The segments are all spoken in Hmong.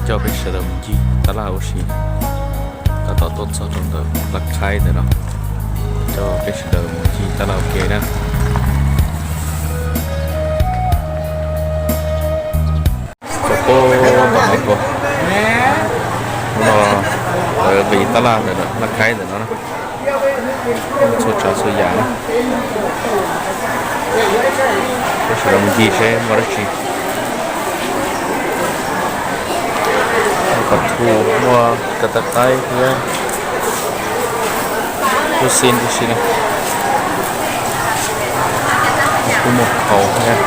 Coj peb sawv daws mus ncig tab laj ua si, tab tom tuaj txog rau ntawm laj khaib ntawm no. Coj peb sawv daws mus ncig tab laj ua ke na. Txog puag tom no tuaj, hnub no lawv nqis tab laj ntawm laj khaib ntawm no na. Txhua tsav txhua yam na. Peb sawv daws mus ncig seb muaj dab tsi. Muaj pov thu, muaj kas tas qaib thiab, kuj xib tib si na. Kuj muaj khau thiab.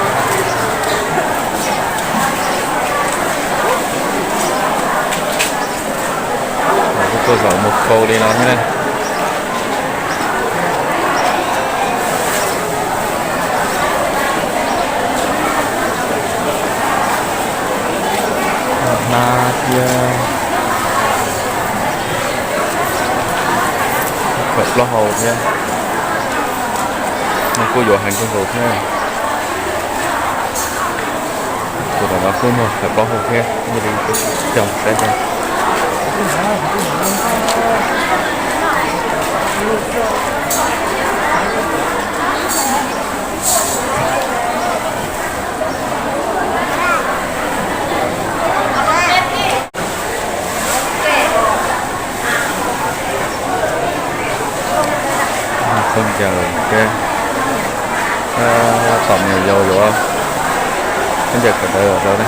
Kuj tuaj zaum muag khau li no thiab na. Hnab thiab, khawm plaub hau thiab. No kuj yuav hais nkauj nkaus thiab. Tus tom no kuj muag khawm plaub hau thiab, yog li peb coj saib rau. Khaub ncaws thiab, tom me nyuam yaus yuav khaub ncaws kawm ntawv los rau na.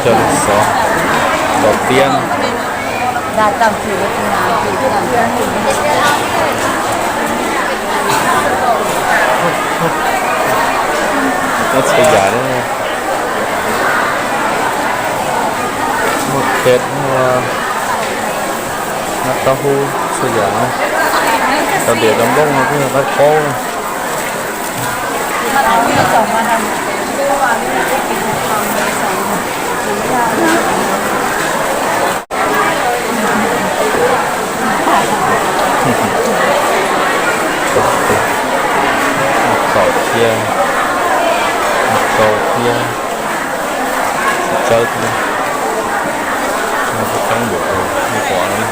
Cov xov, cov tiab. Cov txhua yam li, muaj khet, muaj nab taub hub txhua yam na. Cov diav cov nplooj no kuj yog qaib qaub na. Kaum thiab, rau thiab, tsawb thiab, no kuj tseeb npaum li qhov no.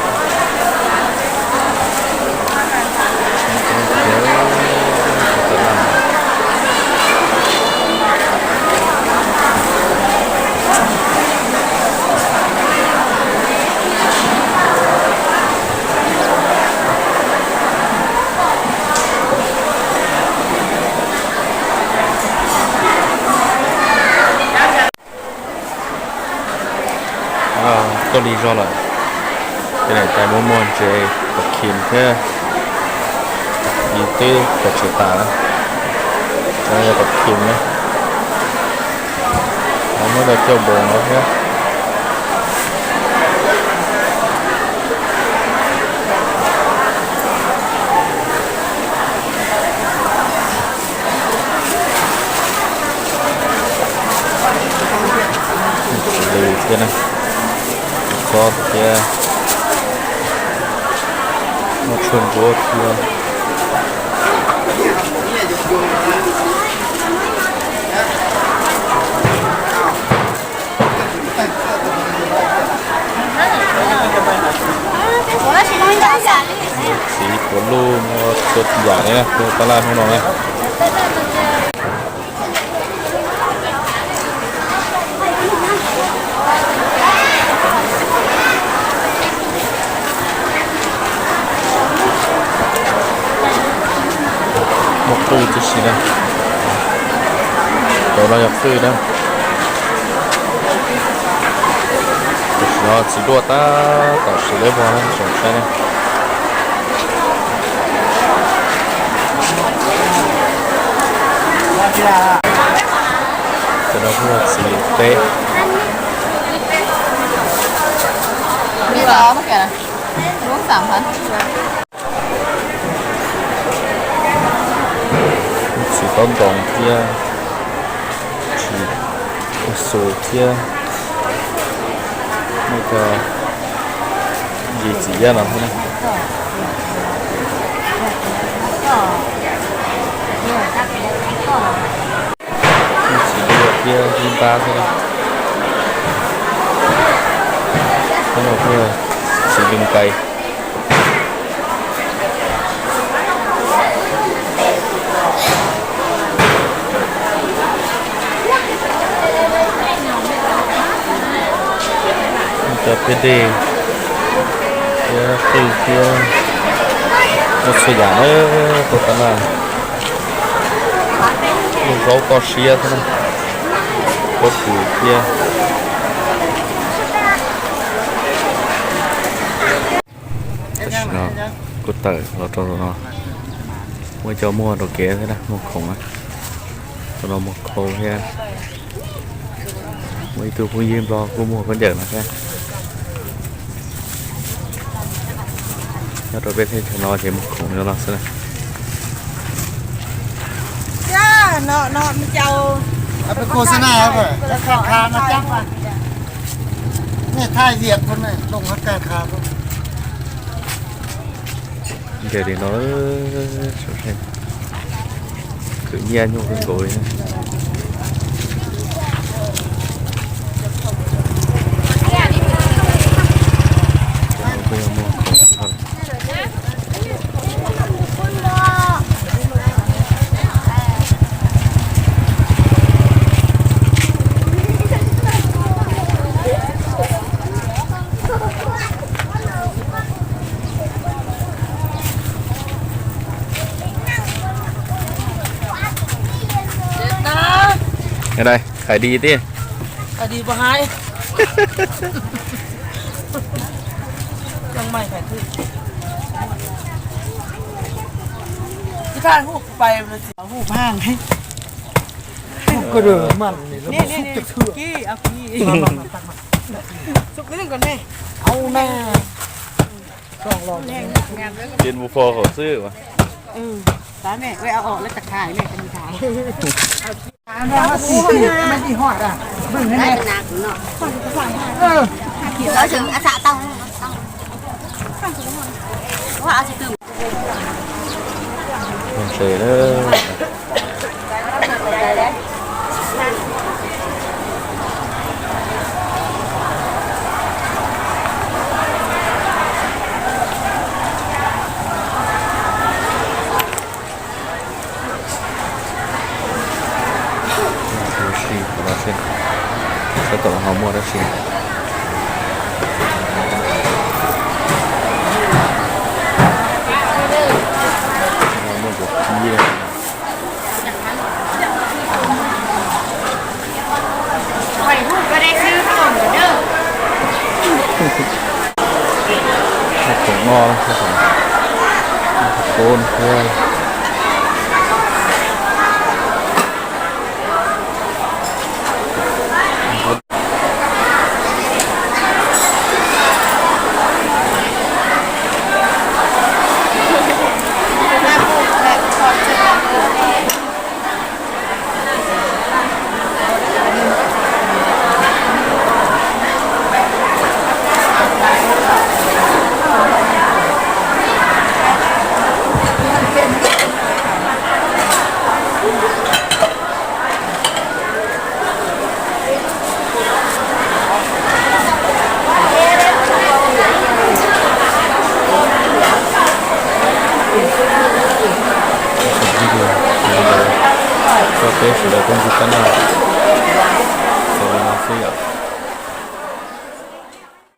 Tuaj lig zog lawm, ces niam tais muaj muag ntses, pom khim thiab, ib teb cov tseem tas, no yog pom khim na, muab tau cuaj npoos no thiab. Txiv lws thiab na, txiv txob thiab, muaj tshuaj ntsuab thiab. Txiv puav luj muaj txhua yam li na, tab laj hnub no na. Muaj qwj tib si na. Cov no yog qwj na. Tam sim no txiv duaj tab tom siv lawv vog na, tsoom saib na. Cov no kuj yog txiv teb. Txiv taub ntoos thiab, txiv Xus thiab muaj cov yim txiv yaj no thiab na. Muaj txiv duaj thiab ib npab xwb na. Tab no kuj yog txiv lws kais. Cov peb dej thiab qwj thiab muaj txhua yam na, tau tab laj. Muaj zaub toj siab thiab na, pob kws thiab. Tam sim no kuv tawm los rau no, muaj cov muag rau kev thiab na, muag khoom na, rau no muag khau thiab. Muaj ib tug phooj ywg Nplog kuj muag khaub ncaws no thiab. Nyob rau peb teb chaws no ces muag khoom no xwb na. Ntawm li no, khwv nyiaj nyuaj kawg nkaus li. Dai, hais di tiag. Trên một phò khổ sư mà. Ntses na. Tab sis, tab tom ho muaj dab tsi. Muaj cov khib. Khoom no, khoom no thiab. Tso peb sawv daws tuaj ncig pab no, xaus li no xwb yom.